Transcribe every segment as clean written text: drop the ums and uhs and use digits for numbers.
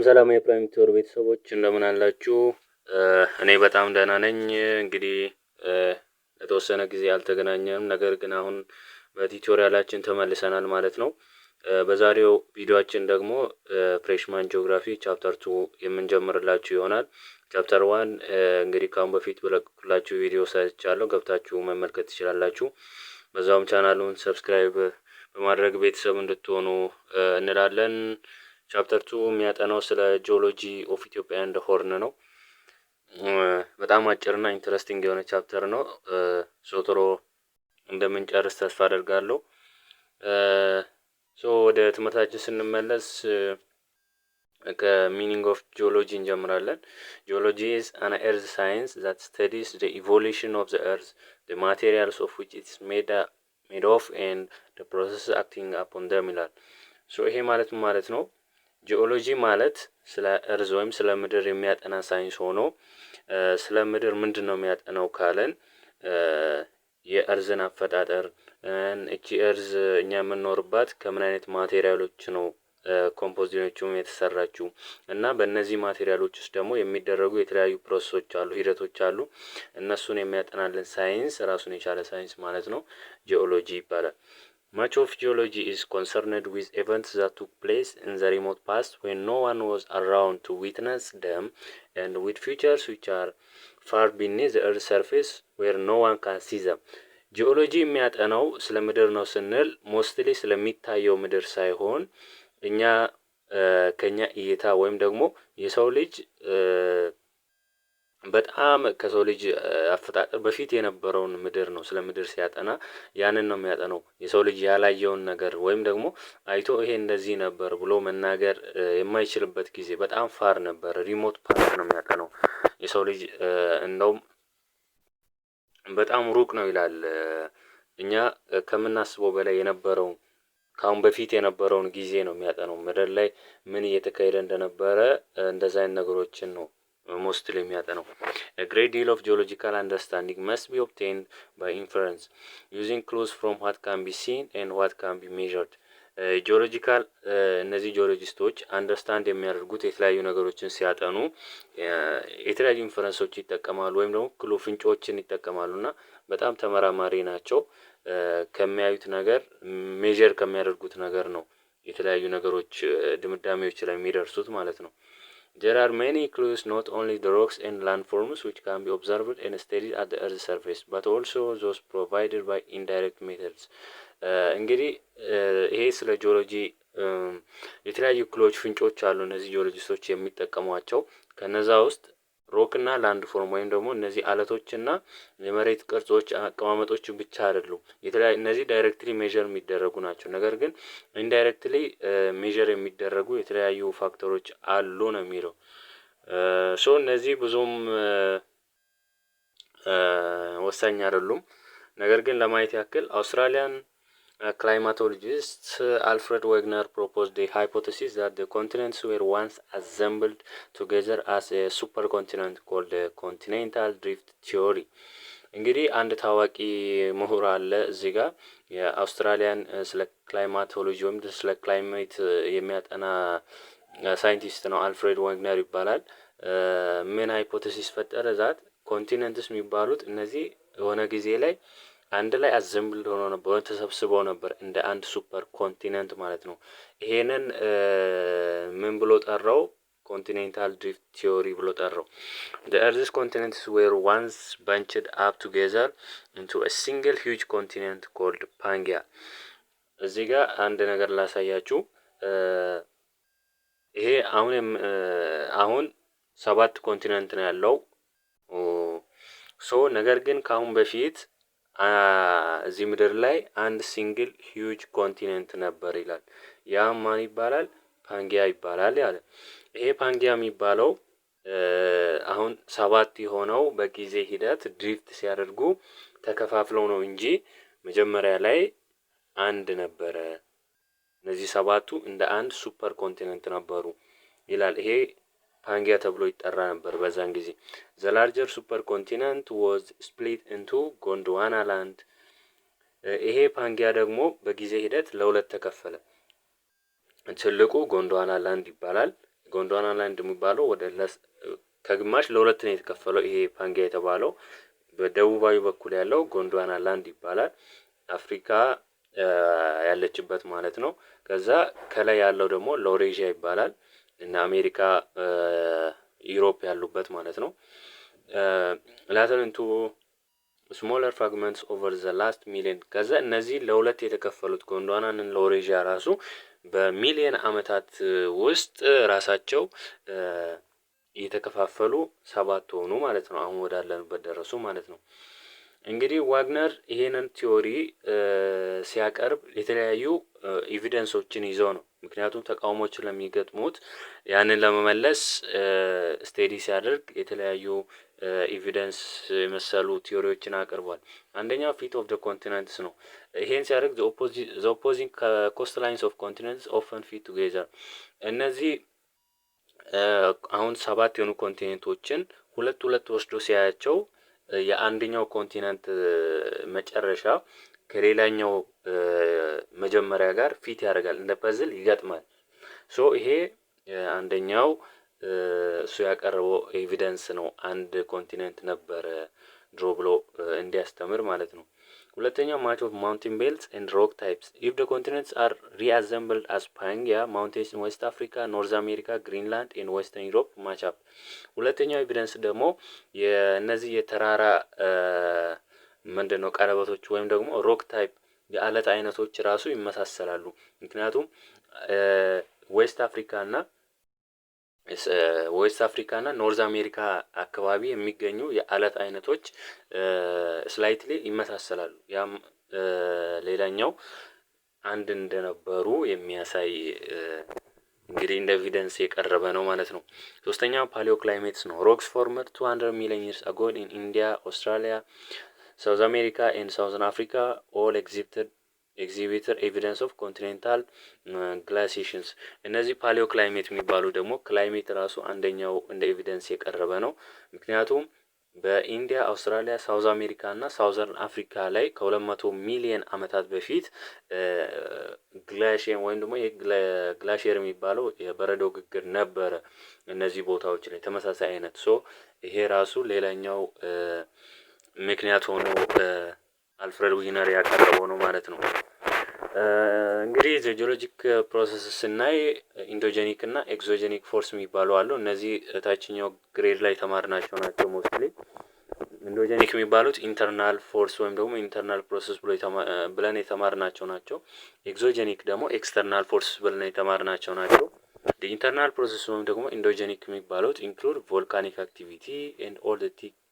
ሰላም የፕራይም ቲዩር ቤተሰቦች፣ እንደምን አላችሁ? እኔ በጣም ደህና ነኝ። እንግዲህ ለተወሰነ ጊዜ አልተገናኘንም፣ ነገር ግን አሁን በ tutorial ኣችን ተመልሰናል ማለት ነው። በዛሬው ቪዲዮአችን ደግሞ freshman geography chapter 2 የምንጀምርላችሁ ይሆናል። Chapter 1 እንግዲህ ከአሁን በፊት በለቀቅኩላችሁ ቪዲዮ ሰርቻለሁ፣ ገብታችሁ መመልከት ትችላላችሁ። በዛውም ቻናሉን subscribe በማድረግ ቤተሰብ እንድትሆኑ እንላለን። Chapter 2 የሚያጠናው ስለ geology of Ethiopia and Horn ነው። በጣም አጭርና interesting የሆነ chapter ነው። So ቶሎ እንደምንጨርስ ተስፋ አደርጋለሁ። So ወደ ትምህርታችን ስንመለስ ከ meaning of geology እንጀምራለን። Geology is an earth science that studies the evolution of the earth, the materials of which it's made of and the process acting upon them ይላል። So ይሄ ማለት ምን ማለት ነው? ጂኦሎጂ ማለት ስለ earth ወይም ስለ ምድር የሚያጠና ሳይንስ ሆኖ ስለ ምድር ምንድን ነው የሚያጠናው ካለን የ earth ን አፈጣጠር፣ እቺ earth እኛ የምንኖርባት ከምን አይነት material ኦች ነው composition ኦቹም የተሰራችው እና በእነዚህ material ኦች ውስጥ ደግሞ የሚደረጉ የተለያዩ process ኦች አሉ፣ ሂደቶች አሉ። እነሱን የሚያጠናልን ሳይንስ ራሱን የቻለ ሳይንስ ማለት ነው፣ ጂኦሎጂ ይባላል። Much of geology is concerned with events that took place in the remote past when no one was around to witness them and with features which are far beneath the earth's surface where no one can see them። ጂኦሎጂ የሚያጠናው ስለ ምድር ነው ስንል mostly ስለሚታየው ምድር ሳይሆን እኛ ከኛ እይታ ወይም ደግሞ የሰው ልጅ በጣም ከሰው ልጅ አፈጣጠር በፊት የነበረውን ምድር ነው። ስለ ምድር ሲያጠና ያንን ነው የሚያጠናው። የሰው ልጅ ያላየውን ነገር ወይም ደግሞ አይቶ ይሄ እንደዚህ ነበር ብሎ መናገር የማይችልበት ጊዜ በጣም far ነበር፣ remote past ነው የሚያጠናው። የሰው ልጅ እንደውም በጣም ሩቅ ነው ይላል። እኛ ከምናስበው በላይ የነበረው ከአሁን በፊት የነበረውን ጊዜ ነው የሚያጠናው። ምድር ላይ ምን እየተካሄደ እንደነበረ እንደዛ አይነት ነገሮችን ነው mostly የሚያጠናው። A great deal of geological understanding must be obtained by inference, using clues from what can be seen and what can be measured። Geological እነዚህ geologist ኦች understand የሚያደርጉት የተለያዩ ነገሮችን ሲያጠኑ የተለያዩ inference ኦች ይጠቀማሉ ወይም ደግሞ clue ፍንጮችን ይጠቀማሉ እና በጣም ተመራማሪ ናቸው። ከሚያዩት ነገር፣ measure ከሚያደርጉት ነገር ነው የተለያዩ ነገሮች ድምዳሜዎች ላይ የሚደርሱት ማለት ነው። There are many clues, not only the rocks and landforms which can be observed and studied at the earth's surface, but also those provided by indirect methods። እንግዲህ ይሄ ስለ ጂኦሎጂ የተለያዩ clue ኦች፣ ፍንጮች አሉ እነዚህ geologist ኦች የሚጠቀሟቸው። ከነዛ ውስጥ rock እና landform ወይም ደግሞ እነዚህ አለቶች እና የመሬት ቅርጾች አቀማመጦች ብቻ አይደሉም። የተለያዩ እነዚህ directly measure የሚደረጉ ናቸው። ነገር ግን indirectly measure የሚደረጉ የተለያዩ factor ኦች አሉ ነው የሚለው። So እነዚህ ብዙም ወሳኝ አይደሉም። ነገር ግን ለማየት ያክል Australian climatologist Alfred Wegener proposed the hypothesis that the continents were once assembled together as a supercontinent called the continental drift theory። እንግዲህ አንድ ታዋቂ ምሁር አለ እዚህ ጋር፣ የ Australian ስለ climatology ወይም ስለ climate የሚያጠና scientist ነው። አልፍሬድ ዌግነር ይባላል። ምን hypothesis ፈጠረ? That continents የሚባሉት እነዚህ የሆነ ጊዜ ላይ አንድ ላይ assembled ሆኖ ነበር፣ ተሰብስበው ነበር እንደ አንድ super continent ማለት ነው። ይሄንን ምን ብሎ ጠራው? Continental drift theory ብሎ ጠራው። The earth's continents were once bunched up together into a single huge continent called Pangaea። እዚህ ጋር አንድ ነገር ላሳያችሁ። ይሄ አሁን ሰባት continent ነው ያለው። So ነገር ግን ከአሁን በፊት እዚህ ምድር ላይ አንድ single huge continent ነበር ይላል። ያም ማን ይባላል? ፓንጊያ ይባላል ያለ። ይሄ ፓንጊያ የሚባለው አሁን ሰባት የሆነው በጊዜ ሂደት drift ሲያደርጉ ተከፋፍለው ነው እንጂ መጀመሪያ ላይ አንድ ነበረ። እነዚህ ሰባቱ እንደ አንድ super continent ነበሩ ይላል። ይሄ ፓንጊያ ተብሎ ይጠራ ነበር በዛን ጊዜ። The larger super continent was split into Gondwanaland። ይሄ ፓንጊያ ደግሞ በጊዜ ሂደት ለሁለት ተከፈለ። ትልቁ ጎንድዋና ላንድ ይባላል። ጎንዷና ላንድ የሚባለው ወደ ከግማሽ ለሁለት ነው የተከፈለው። ይሄ ፓንጊያ የተባለው በደቡባዊ በኩል ያለው ጎንዷና ላንድ ይባላል። አፍሪካ ያለችበት ማለት ነው። ከዛ ከላይ ያለው ደግሞ ሎሬዥያ ይባላል እና አሜሪካ፣ Europe ያሉበት ማለት ነው። Later into smaller fragments over the last million። ከዛ እነዚህ ለሁለት የተከፈሉት ጎንዷናን ሎሬዥያ ራሱ በሚሊየን አመታት ውስጥ ራሳቸው እየተከፋፈሉ ሰባት ሆኑ ማለት ነው። አሁን ወዳለንበት ደረሱ ማለት ነው። እንግዲህ ዋግነር ይሄንን theory ሲያቀርብ የተለያዩ evidence ኦችን ይዞ ነው። ምክንያቱም ተቃውሞች ስለሚገጥሙት ያንን ለመመለስ study ሲያደርግ የተለያዩ evidence የመሰሉ theory ዎችን አቅርቧል። አንደኛው fit of the continents ነው። ይሄን ሲያደርግ the opposing coastlines of continents often fit together። እነዚህ አሁን ሰባት የሆኑ continent ኦችን ሁለት ሁለት ወስዶ ሲያያቸው የአንደኛው continent መጨረሻ ከሌላኛው መጀመሪያ ጋር fit ያደርጋል፣ እንደ puzzle ይገጥማል። So ይሄ አንደኛው እሱ ያቀረበው evidence ነው። አንድ continent ነበረ ድሮ ብሎ እንዲያስተምር ማለት ነው። ሁለተኛው match of mountain belts and rock types. If the continents are reassembled as Pangaea, mountains in West Africa, North America, Greenland and Western Europe match up። ሁለተኛው evidence ደግሞ የእነዚህ የተራራ ምንድን ነው ቀለበቶች ወይም ደግሞ rock type የአለት አይነቶች ራሱ ይመሳሰላሉ። ምክንያቱም West Africa እና North America አካባቢ የሚገኙ የአለት አይነቶች slightly ይመሳሰላሉ። ያም ሌላኛው አንድ እንደነበሩ የሚያሳይ እንግዲህ እንደ evidence የቀረበ ነው ማለት ነው። ሶስተኛው paleoclimates ነው። Rocks formed 200 million years ago in India, Australia, South America and Southern Africa all exhibited evidence of continental glaciations። እነዚህ paleoclimate የሚባሉ ደግሞ climate ራሱ አንደኛው እንደ evidence የቀረበ ነው። ምክንያቱም በ India፣ አውስትራሊያ፣ South America እና Southern Africa ላይ ከ200 ሚሊየን ዓመታት በፊት glacier ወይም ደግሞ glacier የሚባለው የበረዶ ግግር ነበረ። እነዚህ ቦታዎች ላይ ተመሳሳይ አይነት፣ so ይሄ ራሱ ሌላኛው ምክንያት ሆኖ አልፍሬድ ዊግነር ያቀረበው ነው ማለት ነው። እንግዲህ geologic process ስናይ endogenic እና exogenic force የሚባሉ አሉ። እነዚህ ታችኛው grade ላይ የተማርናቸው ናቸው። Mostly endogenic የሚባሉት internal force ወይም ደግሞ internal process ብሎ ብለን የተማርናቸው ናቸው። Exogenic ደግሞ external force ብለን የተማርናቸው ናቸው። Internal process ወይም ደግሞ endogenic የሚባሉት include volcanic activity and all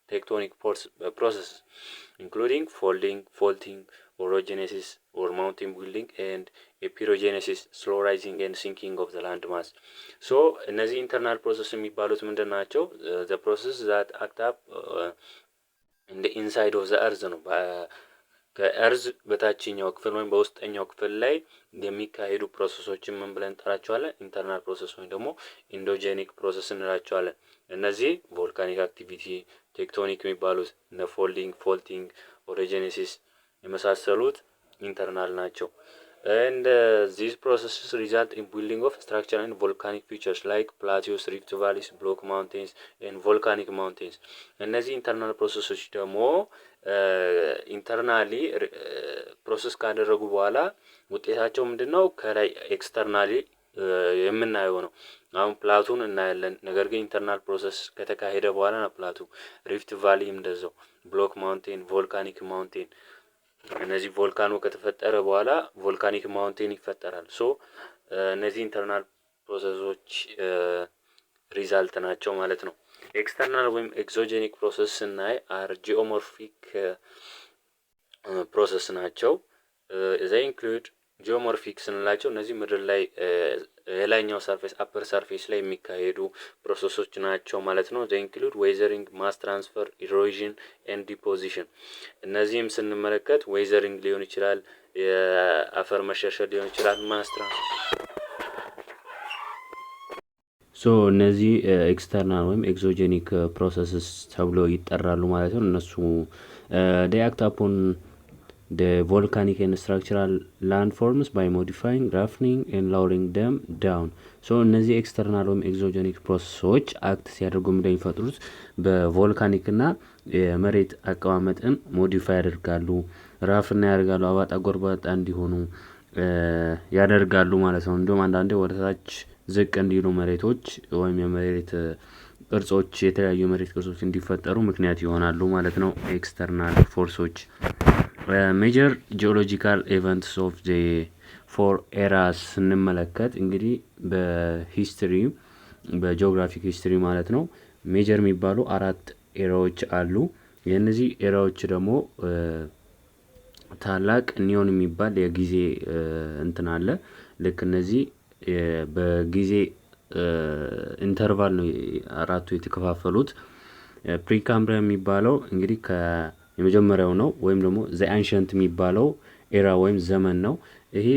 tectonic process, including folding, faulting, orogenesis or mountain building and epeirogenesis, slow rising and sinking of the land mass። So እነዚህ internal process የሚባሉት ምንድን ናቸው? The process that act up in the inside of the earth ነው። ከ earth በታችኛው ክፍል ወይም በውስጠኛው ክፍል ላይ የሚካሄዱ process ኦችን ምን ብለን እንጠራቸዋለን? Internal process ወይም ደግሞ endogenic process እንላቸዋለን። እነዚህ volcanic activity፣ tectonic የሚባሉት እነ folding፣ faulting፣ orogenesis የመሳሰሉት internal ናቸው። And these processes result in building of structure and volcanic features like plateaus, rift valleys, block mountains and volcanic mountains። እነዚህ internal process ኦች ደግሞ internally process ካደረጉ በኋላ ውጤታቸው ምንድነው? ከላይ externally የምናየው ነው። አሁን plateau ን እናያለን። ነገር ግን internal process ከተካሄደ በኋላ ነው plateau። Rift valley ም እንደዛው፣ block mountain፣ volcanic mountain፣ እነዚህ volcano ከተፈጠረ በኋላ volcanic mountain ይፈጠራል። So እነዚህ internal process ኦች result ናቸው ማለት ነው። External ወይም exogenic process ስናይ are geomorphic process ናቸው። They include geomorphic ስንላቸው እነዚህ ምድር ላይ የላይኛው surface፣ upper surface ላይ የሚካሄዱ process ኦች ናቸው ማለት ነው። They include weathering፣ mass transfer፣ erosion and deposition። እነዚህም ስንመለከት weathering ሊሆን ይችላል፣ የአፈር መሸርሸር ሊሆን ይችላል፣ mass transfer። So እነዚህ external ወይም exogenic processes ተብሎ ይጠራሉ ማለት ነው። እነሱ they act upon The volcanic and structural landforms by modifying, roughening and lowering them down. So እነዚህ external ወይም exogenic process ኦች act ሲያደርጉ እንደሚፈጥሩት በ volcanic ና የመሬት አቀማመጥን modify ያደርጋሉ፣ roughen ያደርጋሉ፣ አባጣ ጎርባጣ እንዲሆኑ ያደርጋሉ ማለት ነው። እንዲሁም አንዳንዴ ወደ ታች ዝቅ እንዲሉ መሬቶች ወይም የመሬት ቅርጾች፣ የተለያዩ የመሬት ቅርጾች እንዲፈጠሩ ምክንያት ይሆናሉ ማለት ነው። External force ኦች። Major geological events of the four eras ስንመለከት እንግዲህ በ history፣ በ geographic history ማለት ነው፣ major የሚባሉ አራት era ዎች አሉ። የእነዚህ era ዎች ደግሞ ታላቅ eon የሚባል የጊዜ እንትን አለ። ልክ እነዚህ በጊዜ interval ነው አራቱ የተከፋፈሉት። Precambrian የሚባለው እንግዲህ የመጀመሪያው ነው ወይም ደግሞ the ancient የሚባለው era ወይም ዘመን ነው። ይሄ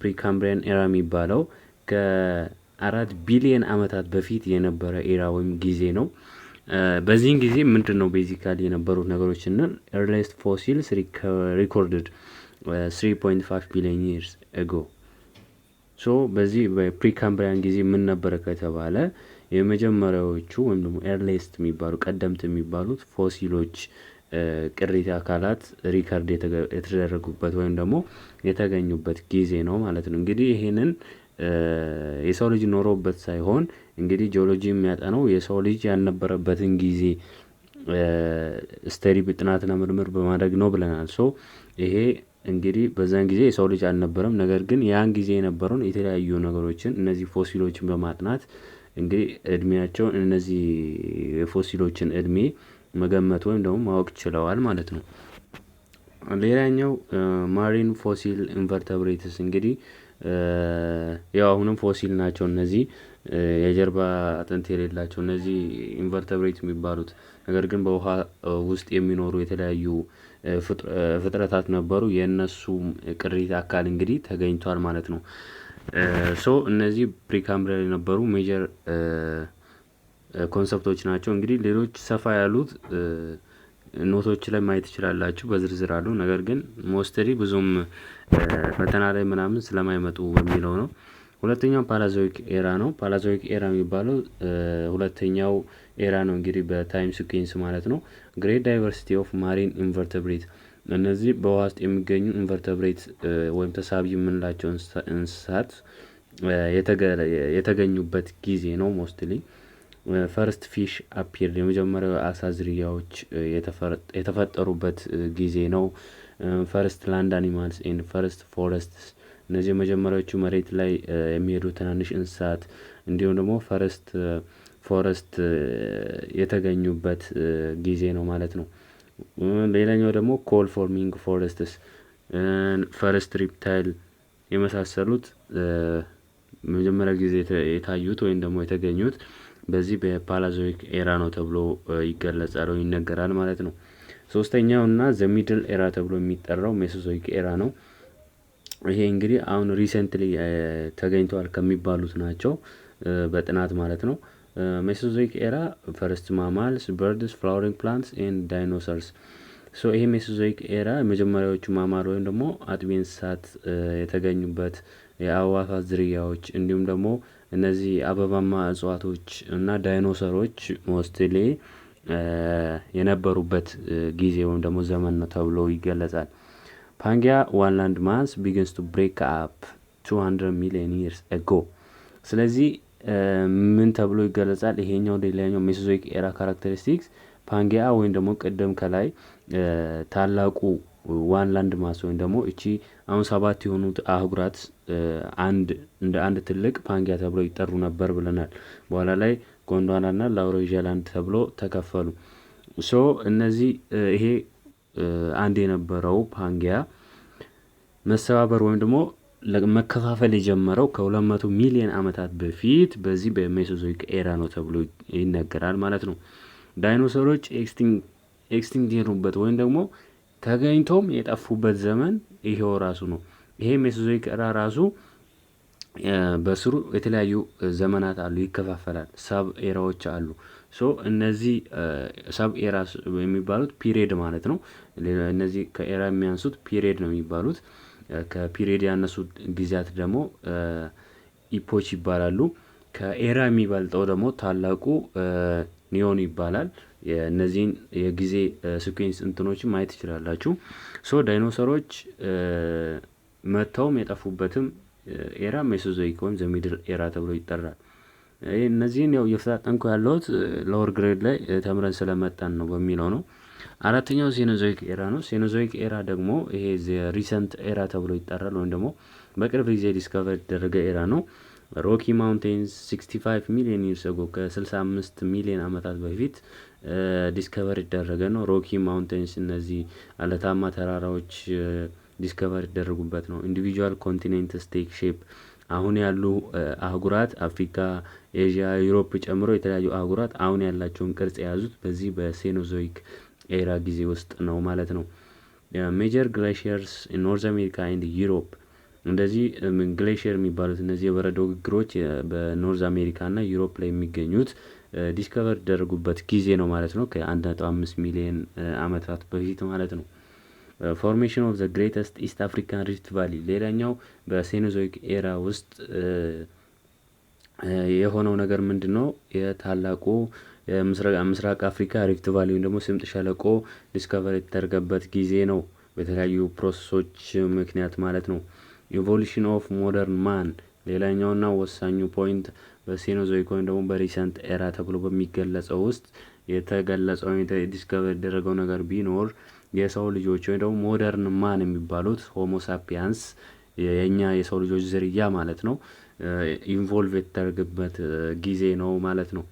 Precambrian era የሚባለው ከ4 ቢሊየን ዓመታት በፊት የነበረ era ወይም ጊዜ ነው። በዚህን ጊዜ ምንድን ነው basically የነበሩት ነገሮች ስንል earliest fossils recorded 3.5 billion years ago. So በዚህ በ Precambrian ጊዜ ምን ነበረ ከተባለ የመጀመሪያዎቹ ወይም ደግሞ earliest የሚባሉ፣ ቀደምት የሚባሉት fossil ኦች፣ ቅሪተ አካላት record የተደረጉበት ወይም ደግሞ የተገኙበት ጊዜ ነው ማለት ነው። እንግዲህ ይሄንን የሰው ልጅ ኖሮበት ሳይሆን እንግዲህ ጂኦሎጂ የሚያጠናው የሰው ልጅ ያልነበረበትን ጊዜ study፣ ጥናትና ምርምር በማድረግ ነው ብለናል። So ይሄ እንግዲህ በዛን ጊዜ የሰው ልጅ አልነበረም። ነገር ግን ያን ጊዜ የነበረውን የተለያዩ ነገሮችን፣ እነዚህ fossil ኦችን በማጥናት እንግዲህ እድሜያቸውን፣ እነዚህ የ fossil ኦችን እድሜ መገመት ወይም ደግሞ ማወቅ ችለዋል ማለት ነው። ሌላኛው marine fossil invertebrates። እንግዲህ ያው አሁንም fossil ናቸው እነዚህ የጀርባ አጥንት የሌላቸው፣ እነዚህ invertebrate የሚባሉት፣ ነገር ግን በውሃ ውስጥ የሚኖሩ የተለያዩ ፍጥረታት ነበሩ። የእነሱም ቅሪተ አካል እንግዲህ ተገኝቷል ማለት ነው። So እነዚህ Precambrian የነበሩ major concept ኦች ናቸው። እንግዲህ ሌሎች ሰፋ ያሉት note ኦች ላይ ማየት ትችላላችሁ፣ በዝርዝር አሉ። ነገር ግን mostly ብዙም ፈተና ላይ ምናምን ስለማይመጡ በሚለው ነው። ሁለተኛው Paleozoic era ነው። Paleozoic era የሚባለው ሁለተኛው era ነው እንግዲህ በ time sequence ማለት ነው። Great diversity of marine invertebrate። እነዚህ በውሃ ውስጥ የሚገኙ invertebrate ወይም ተሳቢ የምንላቸው እንስሳት የተገኙበት ጊዜ ነው። Mostly first fish appear፣ የመጀመሪያው አሳ ዝርያዎች የተፈጠሩበት ጊዜ ነው። First land animals and first forests፣ እነዚህ የመጀመሪያዎቹ መሬት ላይ የሚሄዱ ትናንሽ እንስሳት እንዲሁም ደግሞ first forest የተገኙበት ጊዜ ነው ማለት ነው። ሌላኛው ደግሞ coal forming forests፣ first reptile የመሳሰሉት መጀመሪያ ጊዜ የታዩት ወይም ደግሞ የተገኙት በዚህ በ Paleozoic era ነው ተብሎ ይገለጻል ወይ ይነገራል ማለት ነው። ሶስተኛው እና the middle era ተብሎ የሚጠራው Mesozoic era ነው። ይሄ እንግዲህ አሁን recently ተገኝተዋል ከሚባሉት ናቸው በጥናት ማለት ነው። Mesozoic era first mammals, birds, flowering plants and dinosaurs. So ይሄ Mesozoic era የመጀመሪያዎቹ mammal ወይም ደግሞ አጥቢ እንስሳት የተገኙበት፣ የአእዋፋት ዝርያዎች፣ እንዲሁም ደግሞ እነዚህ አበባማ እጽዋቶች እና ዳይኖሰሮች mostly የነበሩበት ጊዜ ወይም ደግሞ ዘመን ነው ተብሎ ይገለጻል። Pangaea, one land mass, begins to break up 200 million years ago። ስለዚህ ምን ተብሎ ይገለጻል? ይሄኛው ሌላኛው Mesozoic era characteristics Pangaea ወይም ደግሞ ቅድም ከላይ ታላቁ one land mass ወይም ደግሞ እቺ አሁን ሰባት የሆኑት አህጉራት አንድ እንደ አንድ ትልቅ Pangaea ተብሎ ይጠሩ ነበር ብለናል። በኋላ ላይ ጎንዷናና Laurasia land ተብሎ ተከፈሉ። So እነዚህ ይሄ አንድ የነበረው Pangaea መሰባበር ወይም ደግሞ መከፋፈል የጀመረው ከ200 ሚሊዮን ዓመታት በፊት በዚህ በ Mesozoic era ነው ተብሎ ይነገራል ማለት ነው። ዳይኖሰሮች extinct የሆኑበት ወይም ደግሞ ተገኝቶም የጠፉበት ዘመን ይሄው ራሱ ነው። ይሄ Mesozoic era ራሱ በስሩ የተለያዩ ዘመናት አሉ፣ ይከፋፈላል። Sub era ዎች አሉ። So እነዚህ sub era የሚባሉት period ማለት ነው። እነዚህ ከ era የሚያንሱት period ነው የሚባሉት። ከ period ያነሱ ጊዜያት ደግሞ epoch ይባላሉ። ከ era የሚበልጠው ደግሞ ታላቁ eon ይባላል። የእነዚህን የጊዜ sequence እንትኖችን ማየት ትችላላችሁ። So ዳይኖሰሮች መጥተውም የጠፉበትም era Mesozoic ወይም the middle era ተብሎ ይጠራል። እነዚህን ያው እየፈጣጠንኩ ያለሁት lower grade ላይ ተምረን ስለመጣን ነው በሚለው ነው። አራተኛው Cenozoic era ነው። Cenozoic era ደግሞ ይሄ recent era ተብሎ ይጠራል፣ ወይም ደግሞ በቅርብ ጊዜ discover የተደረገ era ነው። Rocky Mountains 65 million years ago፣ ከ65 ሚሊዮን ዓመታት በፊት discover የተደረገ ነው። Rocky Mountains እነዚህ አለታማ ተራራዎች discover የተደረጉበት ነው። Individual continents take shape። አሁን ያሉ አህጉራት አፍሪካ፣ ኤዥያ፣ Europe ጨምሮ የተለያዩ አህጉራት አሁን ያላቸውን ቅርጽ የያዙት በዚህ በ Cenozoic era ጊዜ ውስጥ ነው ማለት ነው። Major glaciers North America and Europe፣ እንደዚህ glacier የሚባሉት እነዚህ የበረዶ ግግሮች በ North America እና Europe ላይ የሚገኙት discover የተደረጉበት ጊዜ ነው ማለት ነው። ከ1.5 ሚሊዮን ዓመታት በፊት ማለት ነው። Formation of the greatest East African Rift Valley፣ ሌላኛው በ Cenozoic era ውስጥ የሆነው ነገር ምንድን ነው? የታላቁ የምስራቅ አፍሪካ Rift Valley ወይም ደግሞ ስምጥ ሸለቆ discover የተደረገበት ጊዜ ነው። በተለያዩ process ኦች ምክንያት ማለት ነው። Evolution of modern man፣ ሌላኛውና ወሳኙ point በ Cenozoic ወይም ደግሞ በ recent era ተብሎ በሚገለጸው ውስጥ የተገለጸው discover የተደረገው ነገር ቢኖር የሰው ልጆች ወይም ደግሞ modern man የሚባሉት Homo sapiens፣ የእኛ የሰው ልጆች ዝርያ ማለት ነው፣ evolve የተደረገበት ጊዜ ነው ማለት ነው።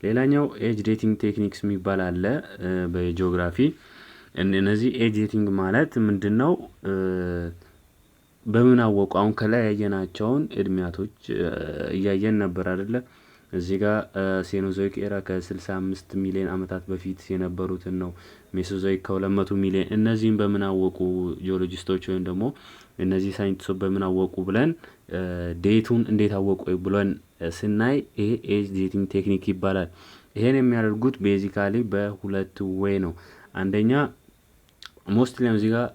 ሌላኛው age dating techniques የሚባል አለ በጂኦግራፊ። እነዚህ age dating ማለት ምንድነው? በምን አወቁ? አሁን ከላይ ያየናቸውን እድሜያቶች እያየን ነበር አይደለ? እዚህ ጋር Cenozoic era ከ65 ሚሊዮን ዓመታት በፊት የነበሩትን ነው። Mesozoic ከ200 ሚሊዮን። እነዚህን በምን አወቁ ጂኦሎጂስቶች ወይም ደግሞ እነዚህ ሳይንቲስቶች በምን አወቁ ብለን፣ date ኡን እንዴት አወቁ ብለን ስናይ ይሄ age dating technique ይባላል። ይሄን የሚያደርጉት basically በሁለት way ነው። አንደኛ mostly እዚህ ጋር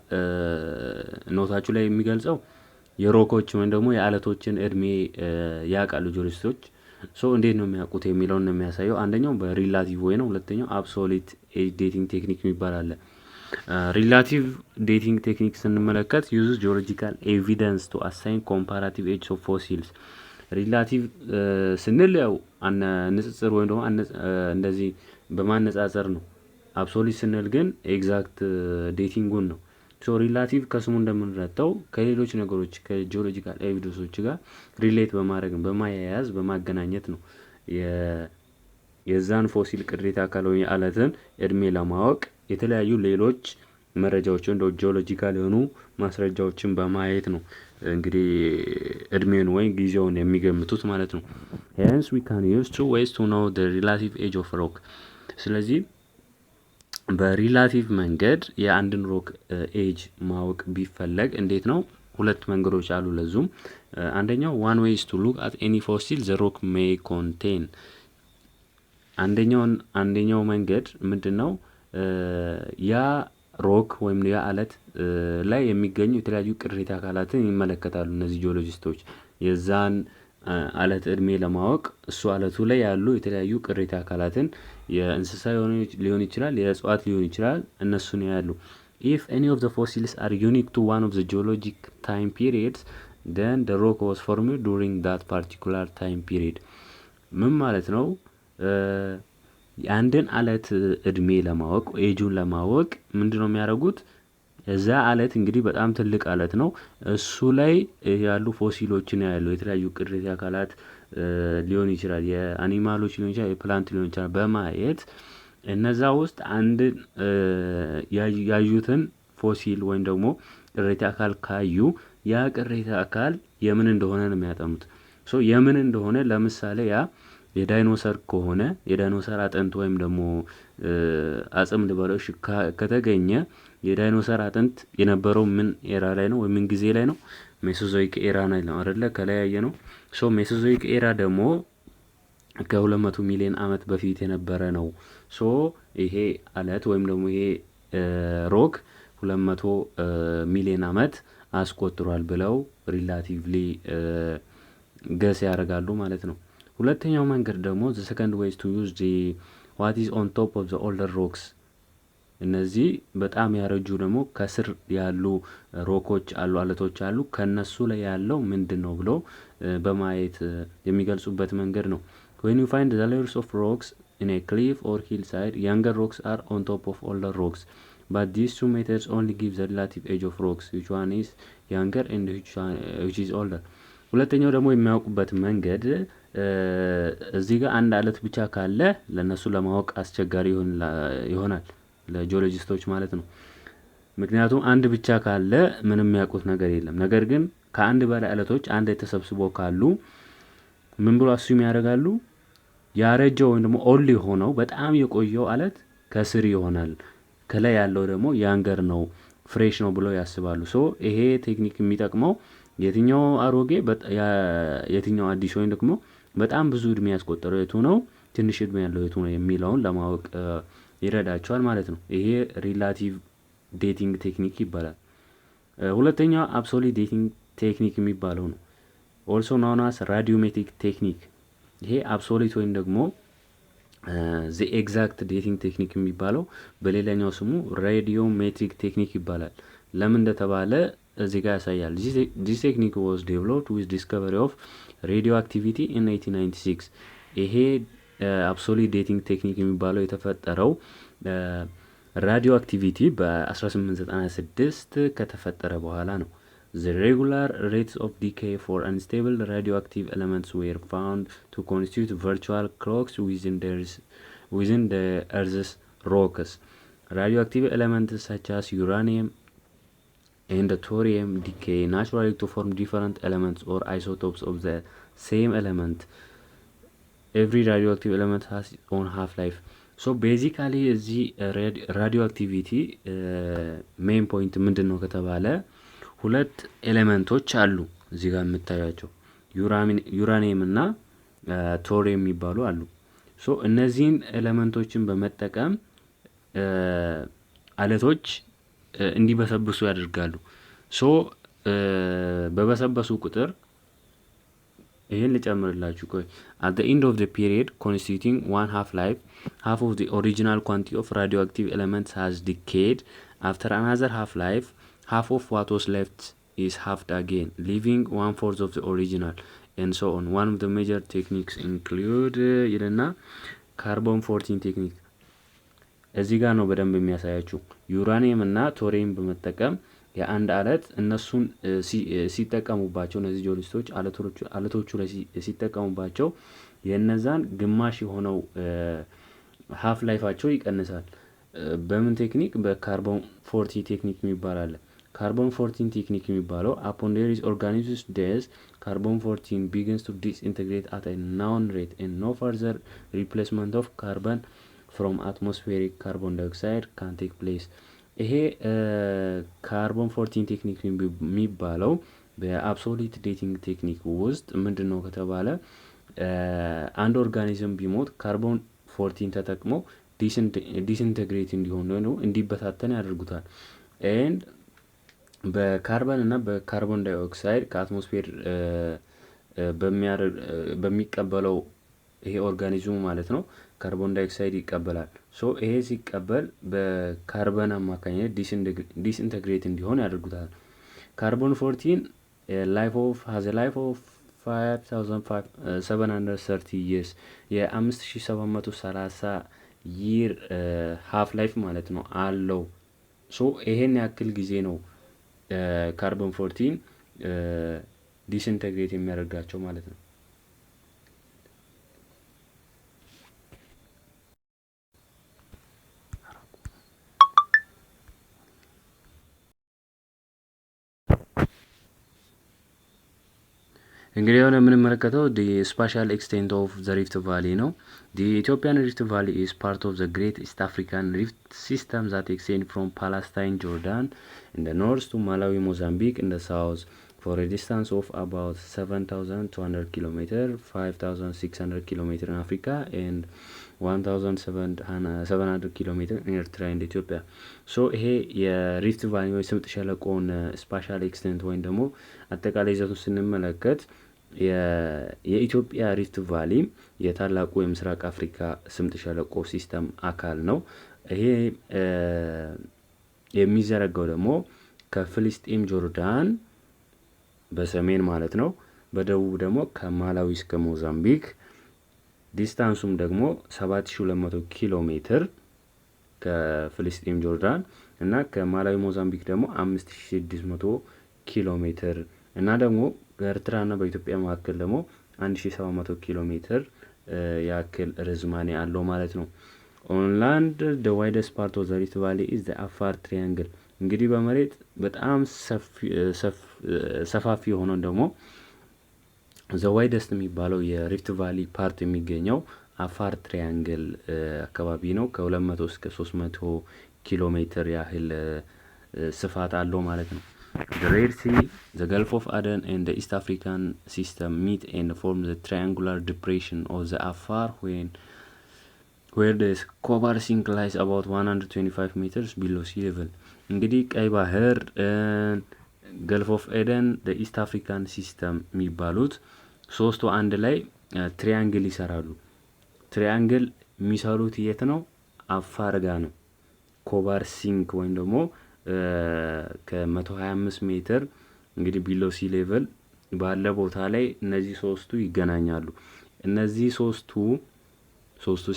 note ኣችሁ ላይ የሚገልጸው የ rock ኦች ወይም ደግሞ የአለቶችን እድሜ ያውቃሉ ጂኦሎጂስቶች። So እንዴት ነው የሚያውቁት የሚለውን ነው የሚያሳየው። አንደኛው በ relative way ነው። ሁለተኛው absolute age dating technique የሚባል አለ። Relative dating technique ስንመለከት use geological evidence to assign comparative age of fossils። Relative ስንል ያው ንጽጽር ወይም ደግሞ እንደዚህ በማነጻጸር ነው። Absolute ስንል ግን exact dating ኡን ነው። So relative ከስሙ እንደምንረዳው ከሌሎች ነገሮች ከ geological evidence ኦች ጋር relate በማድረግ፣ በማያያዝ፣ በማገናኘት ነው። የዛን fossil ቅሪተ አካል ወይ አለትን እድሜ ለማወቅ የተለያዩ ሌሎች መረጃዎችን እንደ geological የሆኑ ማስረጃዎችን በማየት ነው እንግዲህ እድሜውን ወይም ጊዜውን የሚገምቱት ማለት ነው። Hence we can use two ways to know the relative age of rock። ስለዚህ በ relative መንገድ የአንድን rock age ማወቅ ቢፈለግ እንዴት ነው? ሁለት መንገዶች አሉ። ለዙም አንደኛው one way is to look at any fossil the rock may contain። አንደኛው መንገድ ምንድነው? ያ rock ወይም ያ አለት ላይ የሚገኙ የተለያዩ ቅሪተ አካላትን ይመለከታሉ። እነዚህ ጂኦሎጂስቶች የዛን አለት እድሜ ለማወቅ እሱ አለቱ ላይ ያሉ የተለያዩ ቅሪተ አካላትን፣ የእንስሳ ሊሆን ይችላል፣ የእጽዋት ሊሆን ይችላል፣ እነሱን ያያሉ። If any of the fossils are unique to one of the geologic time periods, then the rock was formed during that particular time period። ምን ማለት ነው? የአንድን አለት እድሜ ለማወቅ፣ ኤጁን ለማወቅ ምንድነው የሚያደርጉት? እዛ አለት እንግዲህ በጣም ትልቅ አለት ነው። እሱ ላይ ያሉ fossil ኦችን ያያሉ። የተለያዩ ቅሪተ አካላት ሊሆን ይችላል፣ የ animal ኦች ሊሆን ይችላል፣ የ plant ሊሆን ይችላል። በማየት እነዛ ውስጥ አንድ ያዩትን fossil ወይም ደግሞ ቅሪተ አካል ካዩ ያ ቅሪተ አካል የምን እንደሆነ ነው የሚያጠኑት። So የምን እንደሆነ፣ ለምሳሌ ያ የዳይኖሰር ከሆነ፣ የዳይኖሰር አጥንት ወይም ደግሞ አጽም ልበለው እሺ፣ ከተገኘ የዳይኖሰር አጥንት የነበረው ምን era ላይ ነው ወይ ምን ጊዜ ላይ ነው? Mesozoic era ላይ ነው አይደለ? ከላይ ያየነው። So Mesozoic era ደግሞ ከ200 ሚሊዮን ዓመት በፊት የነበረ ነው። So ይሄ አለት ወይም ደግሞ ይሄ rock 200 ሚሊዮን ዓመት አስቆጥሯል ብለው relatively guess ያደርጋሉ ማለት ነው። ሁለተኛው መንገድ ደግሞ the second ways to use the what is on top of the older rocks። እነዚህ በጣም ያረጁ ደግሞ ከስር ያሉ rock ኦች አሉ፣ አለቶች አሉ። ከነሱ ላይ ያለው ምንድን ነው ብለው በማየት የሚገልጹበት መንገድ ነው። When you find the layers of rocks in a cliff or hillside, younger rocks are on top of older rocks, but these two methods only give the relative age of rocks, which one is younger and which is older። ሁለተኛው ደግሞ የሚያውቁበት መንገድ እዚህ ጋር አንድ አለት ብቻ ካለ ለእነሱ ለማወቅ አስቸጋሪ ይሆናል፣ ለ geologist ኦች ማለት ነው። ምክንያቱም አንድ ብቻ ካለ ምንም የሚያውቁት ነገር የለም። ነገር ግን ከአንድ በላይ አለቶች አንድ ላይ ተሰብስቦ ካሉ ምን ብሎ assume ያደርጋሉ? ያረጀው ወይም ደግሞ old የሆነው፣ በጣም የቆየው አለት ከስር ይሆናል፣ ከላይ ያለው ደግሞ younger ነው፣ fresh ነው ብለው ያስባሉ። So ይሄ technique የሚጠቅመው የትኛው አሮጌ የትኛው አዲስ ወይም ደግሞ በጣም ብዙ እድሜ ያስቆጠረው የቱ ነው፣ ትንሽ እድሜ ያለው የቱ ነው የሚለውን ለማወቅ ይረዳቸዋል ማለት ነው። ይሄ relative dating technique ይባላል። ሁለተኛው absolute dating technique የሚባለው ነው። Also known as radiometric technique። ይሄ absolute ወይም ደግሞ the exact dating technique የሚባለው በሌላኛው ስሙ radiometric technique ይባላል። ለምን እንደተባለ እዚህ ጋር ያሳያል። This technique was developed with discovery of radioactivity in 1896። ይሄ absolute dating technique የሚባለው የተፈጠረው radioactivity በ1896 ከተፈጠረ በኋላ ነው። The regular rates of decay for unstable radioactive elements were found to constitute virtual clocks within the Earth's rocks. Radioactive elements such as uranium and thorium decay naturally to form different elements or isotopes of the same element. Every radioactive element has its own half-life. So basically እዚህ radioactivity main point ምንድን ነው ከተባለ ሁለት element ኦች አሉ፣ እዚህ ጋር የምታያቸው ዩራኒየም እና ቶሪየም የሚባሉ አሉ። So እነዚህን element ኦችን በመጠቀም አለቶች እንዲበሰብሱ ያደርጋሉ። So በበሰበሱ ቁጥር፣ ይህን ልጨምርላችሁ ቆይ፣ at the end of the period constituting one half life, half of the original quantity of radioactive elements has decayed. After another half life, half of what was left is halved again, leaving one fourth of the original, and so on. One of the major techniques include ይልና carbon 14 technique። እዚህ ጋር ነው በደንብ የሚያሳያችሁ። ዩራኒየም እና ቶሪየም በመጠቀም የአንድ አለት እነሱን ሲጠቀሙባቸው፣ እነዚህ geologist ኦች አለቶቹ ላይ ሲጠቀሙባቸው የእነዛን ግማሽ የሆነው half life ኣቸው ይቀንሳል። በምን technique? በ carbon 14 technique የሚባል አለ። Carbon 14 technique የሚባለው upon there is organism's death, carbon 14 begins to disintegrate at a known rate and no further replacement of carbon from atmospheric carbon dioxide can take place። ይሄ carbon 14 technique የሚባለው በ absolute dating technique ውስጥ ምንድን ነው ከተባለ አንድ organism ቢሞት carbon 14 ተጠቅሞ disintegrate እንዲሆን ወይ እንዲበታተን ያደርጉታል። And በ ካርበን እና በ carbon dioxide ከ atmosphere በሚቀበለው ይሄ organism ኡ ማለት ነው carbon dioxide ይቀበላል። So ይሄ ሲቀበል በካርበን አማካኝነት disintegrate እንዲሆን ያደርጉታል። Carbon 14 life of has life of 5730 years፣ የ5730 year half life ማለት ነው አለው። So ይሄን ያክል ጊዜ ነው carbon 14 disintegrate የሚያደርጋቸው ማለት ነው። እንግዲህ የሆነ የምንመለከተው the spatial extent of the Rift Valley ነው። The Ethiopian Rift Valley is part of the Great East African Rift System that extend from Palestine, Jordan in the north to Malawi, Mozambique in the south for a distance of about 7,200 kilometer, 5,600 kilometer in Africa and 1700 kilometer in Eritrea and Ethiopia። So ይሄ የ Rift Valley ወይ ስምጥ ሸለቆን spatial extent ወይም ደግሞ አጠቃላይ ይዘቱን ስንመለከት የኢትዮጵያ Rift Valley የታላቁ የምስራቅ አፍሪካ ስምጥ ሸለቆ system አካል ነው። ይሄ የሚዘረጋው ደግሞ ከፍልስጤም ጆርዳን በሰሜን ማለት ነው። በደቡብ ደግሞ ከማላዊ እስከ ሞዛምቢክ፣ distance ኡም ደግሞ 7200 ኪሎ ሜትር ከፍልስጤም ጆርዳን እና ከማላዊ ሞዛምቢክ ደግሞ 5600 ኪሎ ሜትር እና ደግሞ በኤርትራና በኢትዮጵያ መካከል ደግሞ 1700 ኪሎ ሜትር ያክል ርዝማኔ አለው ማለት ነው። On land, the widest part of the Rift Valley is the Afar Triangle። እንግዲህ በመሬት በጣም ሰፋፊ የሆነው ደግሞ the widest የሚባለው የ Rift Valley part የሚገኘው አፋር Triangle አካባቢ ነው። ከ200 እስከ 300 ኪሎ ሜትር ያህል ስፋት አለው ማለት ነው። The Red Sea, the Gulf of Aden and the East African system meet and form the triangular depression of the Afar where the Kobar Sink lies about 125 meters below sea level። እንግዲህ ቀይ ባህር፣ Gulf of Aden፣ East African system የሚባሉት ሶስቱ አንድ ላይ triangle ይሰራሉ። Triangle የሚሰሩት የት ነው? አፋር ጋ ነው። ኮባር Sink ወይም ደግሞ ከ125 ሜትር እንግዲህ below sea level ባለ ቦታ ላይ እነዚህ ሶስቱ ይገናኛሉ። እነዚህ ሶስቱ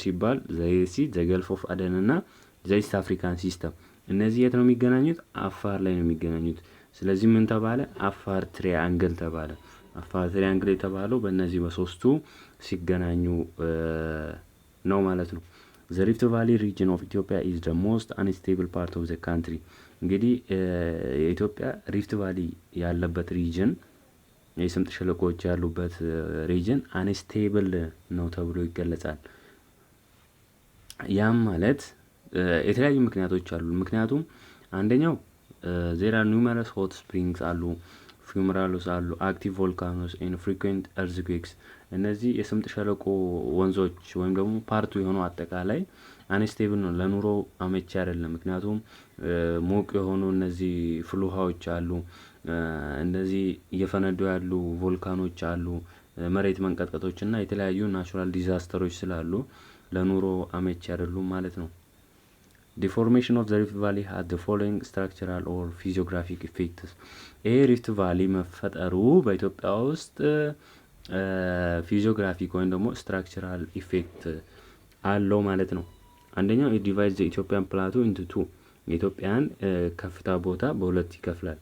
ሲባል the Sea፣ the Gulf of Aden እና the East African system፣ እነዚህ የት ነው የሚገናኙት? አፋር ላይ ነው የሚገናኙት። ስለዚህ ምን ተባለ? አፋር Triangle ተባለ። አፋር Triangle የተባለው በእነዚህ በሶስቱ ሲገናኙ ነው ማለት ነው። The Rift Valley region of Ethiopia is the most unstable part of the country። እንግዲህ የኢትዮጵያ Rift Valley ያለበት region፣ የስምጥ ሸለቆዎች ያሉበት region unstable ነው ተብሎ ይገለጻል። ያም ማለት የተለያዩ ምክንያቶች አሉ። ምክንያቱም አንደኛው there are numerous hot springs አሉ፣ fumaroles አሉ፣ active volcanoes and frequent earthquakes። እነዚህ የስምጥ ሸለቆ ወንዞች ወይም ደግሞ part ኡ የሆኑ አጠቃላይ unstable ነው፣ ለኑሮ አመቺ አይደለም። ምክንያቱም ሞቅ የሆኑ እነዚህ ፍልውሃዎች አሉ፣ እነዚህ እየፈነዱ ያሉ volcano ኦች አሉ፣ መሬት መንቀጥቀጦች እና የተለያዩ natural disaster ኦች ስላሉ ለኑሮ አመቺ አይደሉም ማለት ነው። Deformation of the Rift Valley had the following structural or physiographic effects። ይሄ Rift Valley መፈጠሩ በኢትዮጵያ ውስጥ physiographic ወይም ደግሞ structural effect አለው ማለት ነው። አንደኛው divide the Ethiopian plateau into two፣ የኢትዮጵያን ከፍታ ቦታ በሁለት ይከፍላል።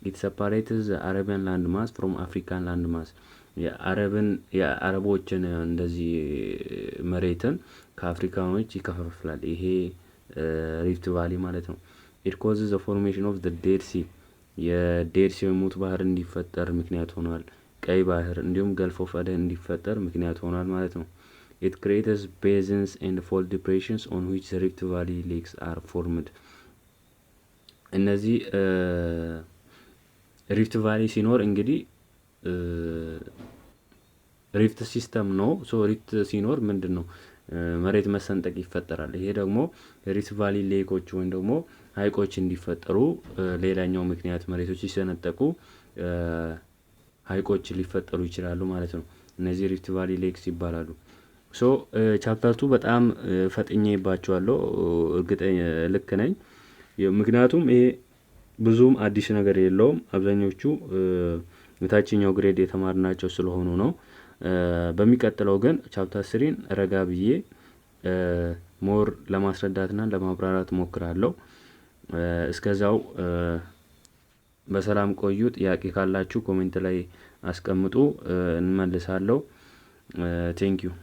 It separates Arabian land mass from African land mass። የአረብን የአረቦችን እንደዚህ መሬትን ከአፍሪካኖች ይከፋፍላል። ይሄ Rift Valley ማለት ነው። It causes the formation of the Dead Sea፣ የ Dead Sea ሙት ባህር እንዲፈጠር ምክንያት ሆኗል። ቀይ ባህር እንዲሁም Gulf of Aden እንዲፈጠር ምክንያት ሆኗል ማለት ነው። It creates basins and fault depressions on which the Rift Valley lakes are formed። እነዚህ Rift Valley ሲኖር እንግዲህ rift system ነው። So rift ሲኖር ምንድን ነው? መሬት መሰንጠቅ ይፈጠራል። ይሄ ደግሞ Rift Valley lake ኦች ወይም ደግሞ ሀይቆች እንዲፈጠሩ ሌላኛው ምክንያት፣ መሬቶች ሲሰነጠቁ ሀይቆች ሊፈጠሩ ይችላሉ ማለት ነው። እነዚህ Rift Valley lakes ይባላሉ። So chapter two በጣም ፈጥኜባችኋለሁ። እርግጠኛ ልክ ነኝ። ምክንያቱም ይሄ ብዙም አዲስ ነገር የለውም። አብዛኞቹ የታችኛው grade የተማርናቸው ስለሆኑ ነው። በሚቀጥለው ግን chapter three ን ረጋ ብዬ more ለማስረዳትና ለማብራራት እሞክራለሁ። እስከዛው በሰላም ቆዩ። ጥያቄ ካላችሁ comment ላይ አስቀምጡ፣ እንመልሳለሁ። Thank you.